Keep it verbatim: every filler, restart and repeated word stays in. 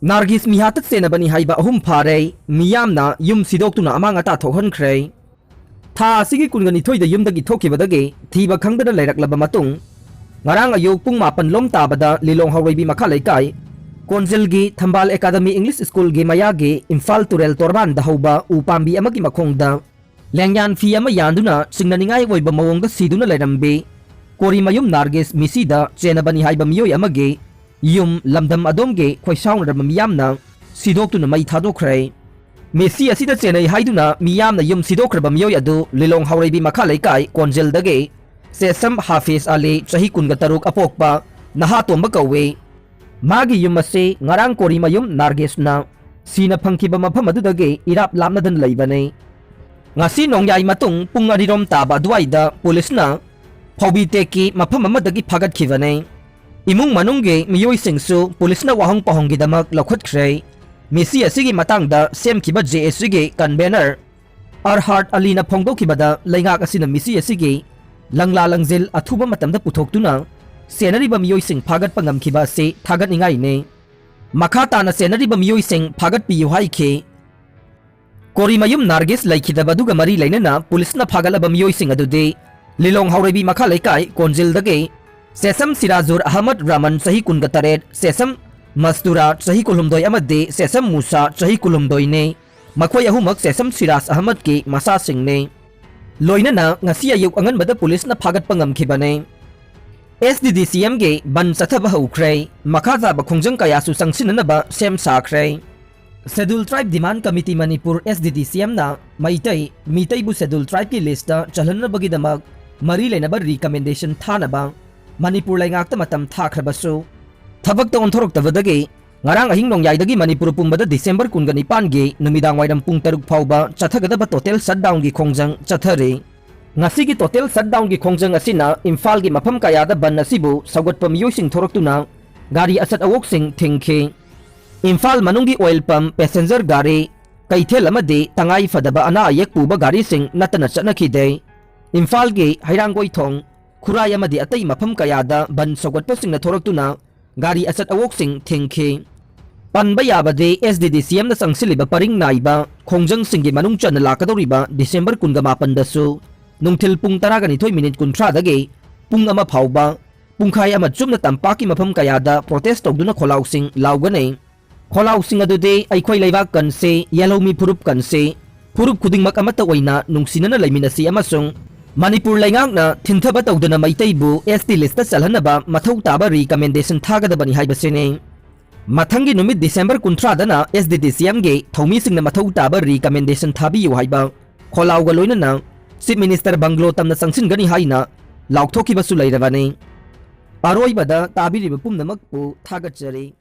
ꯅꯥꯔꯒꯤꯁ ꯃꯤꯍꯥꯠꯇ ꯆꯦꯟꯅꯕꯅꯤ ꯍꯥꯏꯕ ꯑꯍꯨꯝ ꯐꯥꯔꯦ꯫ ꯃꯤꯌꯥꯝꯅ ꯌꯨꯝ ꯁꯤꯗꯣꯛꯇꯨꯅ ꯑꯃꯥꯡ ꯑꯇꯥ ꯊꯣꯛꯍꯟꯈ꯭ꯔꯦ꯫ ꯊꯥ ꯑꯁꯤꯒꯤ ꯀꯨꯟꯒ ꯅꯤꯊꯣꯏꯗ ꯌꯨꯝꯗꯒꯤ ꯊꯣꯛꯈꯤꯕꯗꯒꯤ ꯊꯤꯕ ꯈꯪꯗꯅ ꯂꯩꯔꯛꯂꯕ ꯃꯇꯨꯡ, ꯉꯔꯥꯡ ꯑꯌꯨꯛ ꯄꯨꯡ ꯃꯥꯄꯟ ꯂꯣꯝ ꯇꯥꯕꯗ ꯂꯤꯂꯣꯡ ꯍꯥꯎꯔꯩꯕꯤ ꯃꯈꯥ ꯂꯩꯀꯥꯏ ꯀꯣꯟꯖꯤꯜꯒꯤ ꯊꯝꯕꯥꯜ ꯑꯦꯀꯥꯗꯃꯤ ꯏꯪꯂꯤꯁ ꯁ꯭ꯀꯨꯜꯒꯤ ꯃꯌꯥꯒꯤ ꯏꯝꯐꯥꯜ ꯇꯨꯔꯦꯜ ꯇꯣꯔꯕꯥꯟꯗ ꯍꯧꯕ ꯎ ꯄꯥꯝꯕꯤ ꯑꯃꯒꯤ ꯃꯈꯣꯡꯗ ꯂꯦꯡꯌꯥꯟ ꯐꯤ ꯑꯃ ꯌꯥꯟꯗꯨꯅ ꯆꯤꯡꯅꯅꯤꯡꯉꯥꯏ ꯑꯣꯏꯕ ꯃꯑꯣꯡꯗ ꯁꯤꯗꯨꯅ ꯂꯩꯔꯝꯕꯤ ꯀꯣꯔꯤꯃꯌꯨꯝ ꯅꯥꯔꯒꯤꯁ ꯃꯤꯁꯤꯗ ꯆꯦꯟꯅꯕꯅꯤ ꯍꯥꯏꯕ ꯃꯤꯑꯣꯏ ꯑꯃꯒꯤ ꯌꯨꯝ ꯂꯝꯗꯝ ꯑꯗꯣꯝꯒꯤ ꯈꯣꯏꯁꯥꯎꯅꯔꯕ ꯃꯤꯌꯥꯝꯅ ꯁꯤꯗꯣꯛꯇꯨꯅ ꯃꯩ ꯊꯥꯗꯣꯛꯈ꯭ꯔꯦ꯫ ꯃꯤꯁꯤ ꯑꯁꯤꯗ ꯆꯦꯟꯅꯩ ꯍꯥꯏꯗꯨꯅ ꯃꯤꯌꯥꯝꯅ ꯌꯨꯝ ꯁꯤꯗꯣꯛꯈ꯭ꯔꯕ ꯃꯤꯑꯣꯏ ꯑꯗꯨ ꯂꯤꯂꯣꯡ ꯍꯥꯎꯔꯩꯕꯤ ꯃꯈꯥ ꯂꯩꯀꯥꯏ ꯀꯣꯟꯖꯤꯜꯗꯒꯤ ꯁꯦꯁꯝ ꯍꯥꯐꯤꯖ ꯑꯂꯤ, ꯆꯍꯤ ꯀꯨꯟꯒ ꯇꯔꯨꯛ ꯑꯄꯣꯛꯄ ꯅꯍꯥ ꯇꯣꯝꯕ ꯀꯧꯏ꯫ ꯃꯥꯒꯤ ꯌꯨꯝ ꯑꯁꯤ ꯉꯔꯥꯡ ꯀꯣꯔꯤꯃꯌꯨꯝ ꯅꯥꯔꯒꯤꯁꯅ ꯁꯤꯅ ꯐꯪꯈꯤꯕ ꯃꯐꯝ ꯑꯗꯨꯗꯒꯤ ꯏꯔꯥꯞ ꯂꯥꯞꯅꯗꯅ ꯂꯩꯕꯅꯤ꯫ ꯉꯁꯤ ꯅꯣꯡꯌꯥꯏ ꯃꯇꯨꯡ ꯄꯨꯡ ꯑꯅꯤꯔꯣꯝ ꯇꯥꯕ ꯑꯗꯨꯋꯥꯏꯗ ꯄꯨꯂꯤꯁꯅ ꯐꯧꯕꯤ ꯇꯦꯛꯀꯤ ꯃꯐꯝ ꯑꯃꯗꯒꯤ ꯐꯥꯒꯠꯈꯤꯕꯅꯤ꯫ ꯏꯃꯨꯡ ꯃꯅꯨꯡꯒꯤ ꯃꯤꯑꯣꯏꯁꯤꯡꯁꯨ ꯄꯨꯂꯤꯁꯅ ꯋꯥꯍꯪ ꯄꯥꯎꯍꯪꯒꯤꯗꯃꯛ ꯂꯧꯈꯠꯈ꯭ꯔꯦ꯫ ꯃꯤꯁꯤ ꯑꯁꯤꯒꯤ ꯃꯇꯥꯡꯗ ꯁꯦꯝꯈꯤꯕ ꯖꯦ ꯑꯦꯁ ꯁꯤꯒꯤ ꯀꯟꯚꯦꯅꯔ ꯑꯔꯍꯥꯠ ꯑꯂꯤꯅ ꯐꯣꯡꯗꯣꯛꯈꯤꯕꯗ, ꯂꯩꯉꯥꯛ ꯑꯁꯤꯅ ꯃꯤꯁꯤ ꯑꯁꯤꯒꯤ ꯂꯪꯂꯥ ꯂꯪꯖꯤꯜ ꯑꯊꯨꯕ ꯃꯇꯝꯗ ꯄꯨꯊꯣꯛꯇꯨꯅ ꯆꯦꯟꯅꯔꯤꯕ ꯃꯤꯑꯣꯏꯁꯤꯡ ꯐꯥꯒꯠꯄ ꯉꯝꯈꯤꯕ ꯑꯁꯤ ꯊꯥꯒꯠꯅꯤꯡꯉꯥꯏꯅꯤ꯫ ꯃꯈꯥ ꯇꯥꯅ ꯆꯦꯟꯅꯔꯤꯕ ꯃꯤꯑꯣꯏꯁꯤꯡ ꯐꯥꯒꯠꯄꯤꯌꯨ ꯍꯥꯏꯈꯤ꯫ ꯀꯣꯔꯤꯃꯌꯨꯝ ꯅꯥꯔꯒꯤꯁ ꯂꯩꯈꯤꯗꯕ ꯑꯗꯨꯒ ꯃꯔꯤ ꯂꯩꯅꯅ ꯄꯨꯂꯤꯁꯅ ꯐꯥꯒꯠꯂꯕ ꯃꯤꯑꯣꯏꯁꯤꯡ ꯑꯗꯨꯗꯤ ꯂꯤꯂꯣꯡ ꯍꯥꯎꯔꯩꯕꯤ ꯃꯈꯥ ꯂꯩꯀꯥꯏ ꯀꯣꯟꯖꯤꯜꯗꯒꯤ ꯁꯦꯁꯝ ꯁꯤꯔꯥꯖꯨꯔ ꯑꯍꯃꯗ ꯔꯥꯃꯟ, ꯆꯍꯤ ꯀꯨꯟꯒ ꯇꯔꯦꯠ, ꯁꯦꯁꯝ ꯃꯁꯇꯨꯔꯥ, ꯆꯍꯤ ꯀꯨꯟꯍꯨꯝꯗꯣꯏ, ꯑꯃꯗꯤ ꯁꯦꯁꯝ ꯃꯨꯁꯥ, ꯆꯍꯤ ꯀꯨꯟꯍꯨꯝꯗꯣꯏꯅꯤ꯫ ꯃꯈꯣꯏ ꯑꯍꯨꯝꯃꯛ ꯁꯦꯁꯝ ꯁꯤꯔꯥꯖ ꯑꯍꯃꯗꯀꯤ ꯃꯆꯥꯁꯤꯡꯅꯤ꯫ ꯂꯣꯏꯅꯅ ꯉꯁꯤ ꯑꯌꯨꯛ ꯑꯉꯟꯕꯗ ꯄꯨꯂꯤꯁꯅ ꯐꯥꯒꯠꯄ ꯉꯝꯈꯤꯕꯅꯤ꯫ ꯑꯦꯁ ꯗꯤ ꯗꯤ ꯁꯤ ꯑꯦꯝꯒꯤ ꯕꯟ ꯆꯠꯊꯕ ꯍꯧꯈ꯭ꯔꯦ꯫ ꯃꯈꯥ ꯇꯥꯕ ꯈꯣꯡꯖꯪ ꯀꯌꯥꯁꯨ ꯆꯪꯁꯤꯟꯅꯅꯕ ꯁꯦꯝ ꯁꯥꯈ꯭ꯔꯦ꯫ ꯁꯦꯗꯨꯜ ꯇ꯭ꯔꯥꯏꯕ ꯗꯤꯃꯥꯟ ꯀꯃꯤꯇꯤ ꯃꯅꯤꯄꯨꯔ, ꯑꯦꯁ ꯗꯤ ꯗꯤ ꯁꯤ ꯑꯦꯝꯅ ꯃꯩꯇꯩ, ꯃꯤꯇꯩꯕꯨ ꯁꯦꯗꯨꯜ ꯇ꯭ꯔꯥꯏꯕꯀꯤ ꯂꯤꯁꯇ ꯆꯜꯍꯟꯅꯕꯒꯤꯗꯃꯛ ꯃꯔꯤ ꯂꯩꯅꯕ ꯔꯤꯀꯃꯦꯟꯗꯦꯁꯟ ꯊꯥꯅꯕ ꯃꯅꯤꯄꯨꯔ ꯂꯩꯉꯥꯛꯇ ꯃꯇꯝ ꯊꯥꯈ꯭ꯔꯕꯁꯨ, ꯊꯕꯛꯇ ꯑꯣꯟꯊꯣꯔꯛꯇꯕꯗꯒꯤ ꯉꯔꯥꯡ ꯑꯍꯤꯡ ꯅꯣꯡꯌꯥꯏꯗꯒꯤ ꯃꯅꯤꯄꯨꯔ ꯄꯨꯝꯕꯗ ꯗꯤꯁꯦꯝꯕꯔ ꯀꯨꯟꯒ ꯅꯤꯄꯥꯟꯒꯤ ꯅꯨꯃꯤꯗꯥꯡ ꯋꯥꯏꯔꯝ ꯄꯨꯡ ꯇꯔꯨꯛ ꯐꯥꯎꯕ ꯆꯠꯊꯒꯗꯕ ꯇꯣꯇꯦꯜ ꯁꯠꯗꯥꯎꯟꯒꯤ ꯈꯣꯡꯖꯪ ꯆꯠꯊꯔꯤ꯫ ꯉꯁꯤꯒꯤ ꯇꯣꯇꯦꯜ ꯁꯠꯗꯥꯎꯟꯒꯤ ꯈꯣꯡꯖꯪ ꯑꯁꯤꯅ ꯏꯝꯐꯥꯜꯒꯤ ꯃꯐꯝ ꯀꯌꯥꯗ ꯕꯟ ꯑꯁꯤꯕꯨ ꯁꯧꯒꯠꯄ ꯃꯤꯑꯣꯏꯁꯤꯡ ꯊꯣꯔꯛꯇꯨꯅ ꯒꯥꯔꯤ ꯑꯆꯠ ꯑꯋꯣꯛꯁꯤꯡ ꯊꯤꯡꯈꯤ꯫ ꯏꯝꯐꯥꯜ ꯃꯅꯨꯡꯒꯤ ꯑꯣꯏꯜ ꯄꯝ, ꯄꯦꯁꯦꯟꯖꯔ ꯒꯥꯔꯤ, ꯀꯩꯊꯦꯜ ꯑꯃꯗꯤ ꯇꯉꯥꯏ ꯐꯗꯕ ꯑꯅꯥ ꯑꯌꯦꯛ ꯄꯨꯕ ꯒꯥꯔꯤꯁꯤꯡ ꯅꯠꯇꯅ ꯆꯠꯅꯈꯤꯗꯦ꯫ ꯏꯝꯐꯥꯜꯒꯤ ꯍꯩꯔꯥꯡꯒꯣꯏꯊꯣꯡ, ꯈꯨꯔꯥꯏ ꯑꯃꯗꯤ ꯑꯇꯩ ꯃꯐꯝ ꯀꯌꯥꯗ ꯕꯟ ꯁꯧꯒꯠꯄꯁꯤꯡꯅ ꯊꯣꯔꯛꯇꯨꯅ ꯒꯥꯔꯤ ꯑꯆꯠ ꯑꯋꯣꯛꯁꯤꯡ ꯊꯤꯡꯈꯤ꯫ ꯄꯟꯕ ꯌꯥꯕꯗꯤ, ꯑꯦꯁ ꯗꯤ ꯗꯤ ꯁꯤ ꯑꯦꯝꯅ ꯆꯪꯁꯤꯜꯂꯤꯕ ꯄꯔꯤꯡ ꯅꯥꯏꯕ ꯈꯣꯡꯖꯪꯁꯤꯡꯒꯤ ꯃꯅꯨꯡ ꯆꯟꯅ ꯂꯥꯛꯀꯗꯧꯔꯤꯕ ꯗꯤꯁꯦꯝꯕꯔ ꯀꯨꯟꯒ ꯃꯥꯄꯟꯗꯁꯨ ꯅꯨꯡꯊꯤꯜ ꯄꯨꯡ ꯇꯔꯥꯒ ꯅꯤꯊꯣꯏ ꯃꯤꯅꯤꯠ ꯀꯨꯟꯊ꯭ꯔꯥꯗꯒꯤ ꯄꯨꯡ ꯑꯃ ꯐꯥꯎꯕ ꯄꯨꯡꯈꯥꯏ ꯑꯃ ꯆꯨꯞꯅ ꯇꯝꯄꯥꯛꯀꯤ ꯃꯐꯝ ꯀꯌꯥꯗ protest ꯇꯧꯗꯨꯅ ꯈꯣꯜꯂꯥꯎꯁꯤꯡ ꯂꯥꯎꯒꯅꯤ꯫ ꯈꯣꯜꯂꯥꯎꯁꯤꯡ ꯑꯗꯨꯗꯤ "ꯑꯩꯈꯣꯏ ꯂꯩꯕꯥꯛ ꯀꯟꯁꯤ", "ꯌꯦꯜꯍꯧꯃꯤ ꯐꯨꯔꯨꯞ ꯀꯟꯁꯤ", "ꯐꯨꯔꯨꯞ ꯈꯨꯗꯤꯡꯃꯛ ꯑꯃꯠꯇ ꯑꯣꯏꯅ ꯅꯨꯡꯁꯤꯅꯅ ꯂꯩꯃꯤꯟꯅꯁꯤ" ꯑꯃꯁꯨꯡ "ꯃꯅꯤꯄꯨꯔ ꯂꯩꯉꯥꯛꯅ ꯊꯤꯟꯊꯕ ꯇꯧꯗꯅ ꯃꯩꯇꯩꯕꯨ ꯑꯦꯁ ꯇꯤ list ꯆꯜꯍꯟꯅꯕ ꯃꯊꯧ ꯇꯥꯕ recommendation ꯊꯥꯒꯗꯕꯅꯤ" ꯍꯥꯏꯕꯁꯤꯅꯤ꯫ ꯃꯊꯪꯒꯤ ꯅꯨꯃꯤꯠ ꯗꯤꯁꯦꯝꯕꯔ ꯀꯨꯟꯊ꯭ꯔꯥꯗꯅ ꯑꯦꯁ ꯗꯤ ꯗꯤ ꯁꯤ ꯑꯦꯝꯒꯤ ꯊꯧꯃꯤꯁꯤꯡꯅ ꯃꯊꯧ ꯇꯥꯕ recommendation ꯊꯥꯕꯤꯌꯨ ꯍꯥꯏꯕ ꯈꯣꯜꯂꯥꯎꯒ ꯂꯣꯏꯅꯅ Chief Minister ꯕꯪꯒ꯭ꯂꯣ ꯇꯝꯅ ꯆꯪꯁꯤꯟꯒꯅꯤ ꯍꯥꯏꯅ ꯂꯥꯎꯊꯣꯛꯈꯤꯕꯁꯨ ꯂꯩꯔꯕꯅꯤ꯫ ꯑꯔꯣꯏꯕꯗ ꯇꯥꯕꯤꯔꯤꯕ ꯄꯨꯝꯅꯃꯛꯄꯨ ꯊꯥꯒꯠꯆꯔꯤ꯫